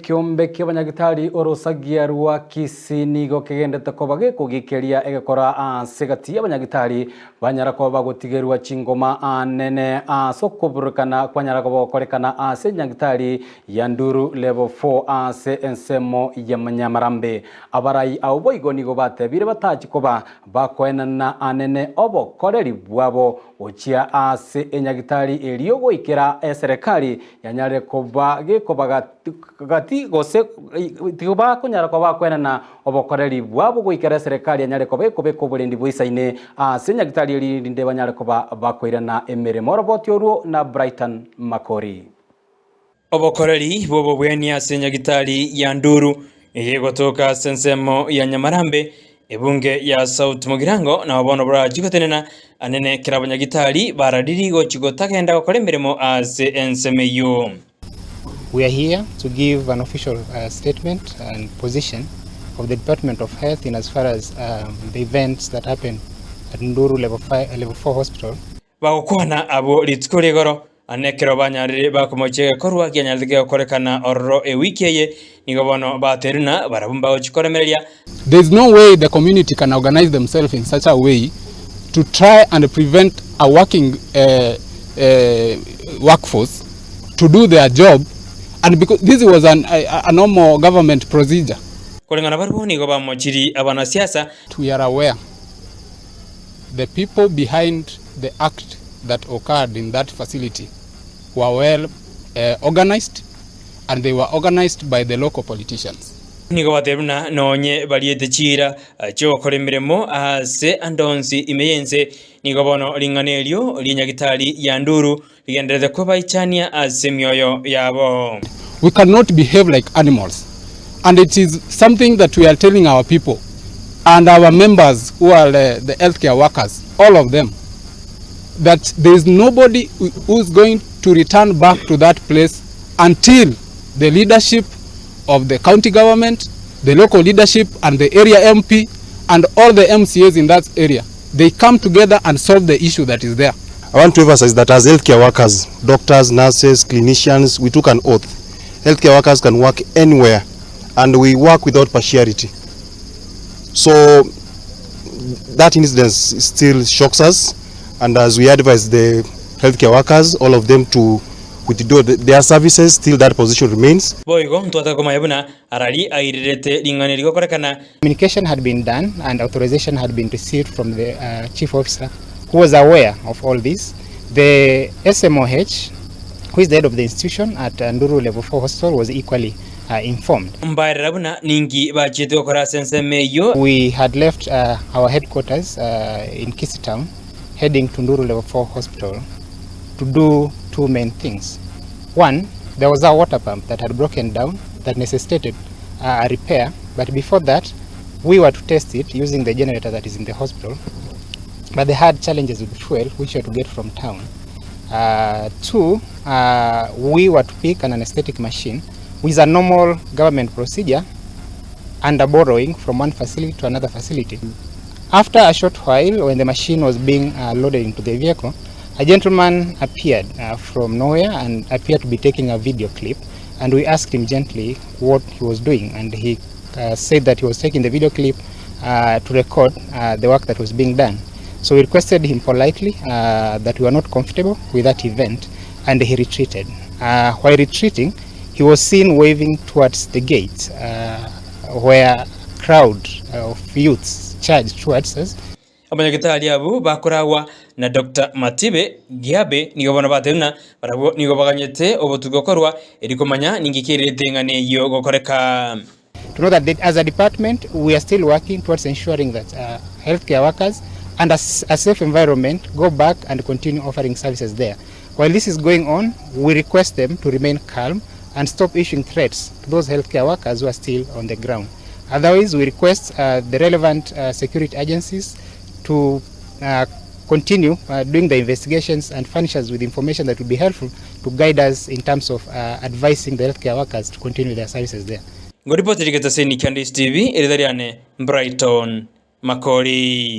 Ekeombe ki'abanyagitari orosagia rwa Kisii nigo kegendete koba gekogikeria egekora ase egati y'abanyagitari banyara koba bagotigerwa chingoma anene ase okoburukana kwanyara koba gokorekana ase enyagitari ya Nduru Level 4 ase ensemo ya Manyamarambe. Abarai abwo boigo nigo batebire batachi koba bakoenana anene obokoreri bwabo gochia ase enyagitari erio goikera eserekari yanyare koba gekoba gati gose tibakonyara koba bakwenana obokoreri bwabo goikera eserekari enyare koba ekobeka oborendi boisaine ase nyagitari eria erinde banyare koba bakoirana emeremo. Oroboti orwo na Brighton Makori. Obokoreri bw'obobweni ase nyagitari ya Nduru eye egotoka ase ensemo ya Nyamarambe, ebunge ya South Mugirango nabo bono borachie gotenena anene kera abanyagitari barariri gochia gotagenda gokora emeremo ase ensemo eyio. We are here to give an official uh, statement and position of the Department of Health in as far as um, the events that happened at Nduru Level, 5, Level 4 Hospital. Bagokwana abwo rituko rigoro, ane ekero banyarire bakomochia egekorwa kianyarete gegokorekana ororo ewiki eye, nigo bono baterwe na barabwo mbagochia koremereria. There is no way the community can organize themselves in such a way to try and prevent a working uh, uh, workforce to do their job and because this was an, a, a normal government procedure. Koreng'ana barabwo nigo bamochirie abanasiasa. We are aware the people behind the act that occurred in that facility were well uh, organized and they were organized by the local politicians. Nigo batebire buna nonye bariete chiira chi'ogokora emeremo aase ande onsi ime y'ense, nigo bono ring'ana erio ri'enyagitari ya Nduru rigendererete kobaichania ase emioyo yabo. We cannot behave like animals and it is something that we are telling our people and our members who are uh, the healthcare workers, all of them, that there is nobody who is going to return back to that place until the leadership of the county government, the local leadership and the area MP and all the MCAs in that area, they come together and solve the issue that is there. I want to emphasize that as healthcare workers, doctors, nurses, clinicians, we took an oath. Healthcare workers can work anywhere and we work without partiality. So that incident still shocks us and as we advise the healthcare workers, all of them to withdraw their services till that position remains. Boigo ntwataka komanya buna arari airerete ring'ana eri gokorekana. Communication had been done and authorization had been received from the uh, chief officer who was aware of all this. The SMOH, who is the head of the institution at Nduru Level 4 Hospital, was equally uh, informed. Mbaerera buna ninki bachiete gokora ase ensemo eyio. We had left uh, our headquarters uh, in Kisii Town, heading to Nduru Level 4 Hospital to do two main things. One, there was a water pump that had broken down that necessitated uh, a repair, but before that, we were to test it using the generator that is in the hospital, but they had challenges with fuel, which we had to get from town. Two, we were to pick an anesthetic machine, which is a normal government procedure under borrowing from one facility to another facility. After a short while, when the machine was being loaded into the vehicle, a gentleman appeared from nowhere and appeared to be taking a video clip. And we asked him gently what he was doing, and he said that he was taking the video clip to record the work that was being done. So we requested him politely that we were not comfortable with that event, and he retreated. While retreating, he was seen waving towards the gate where a crowd of youths charged towards us. Abanyagetari abwo bakoragwa na Doctor Matibe Giabe nigo bono batebire buna barabwo nigo baganyete obotuko korwa erio komanya ninki kererete eng'ana eyio gokoreka. To know that the, as a department we are still working towards ensuring that uh, healthcare workers and a, a safe environment go back and continue offering services there. While this is going on, we request them to remain calm and stop issuing threats to those healthcare workers who are still on the ground. Otherwise, we request the relevant security agencies to continue doing the investigations and furnish us with information that will be helpful to guide us in terms of advising the healthcare workers to continue their services there. Ngoripoti Rigetaseni kia Ndisi TV, erieta riane Brighton Makori.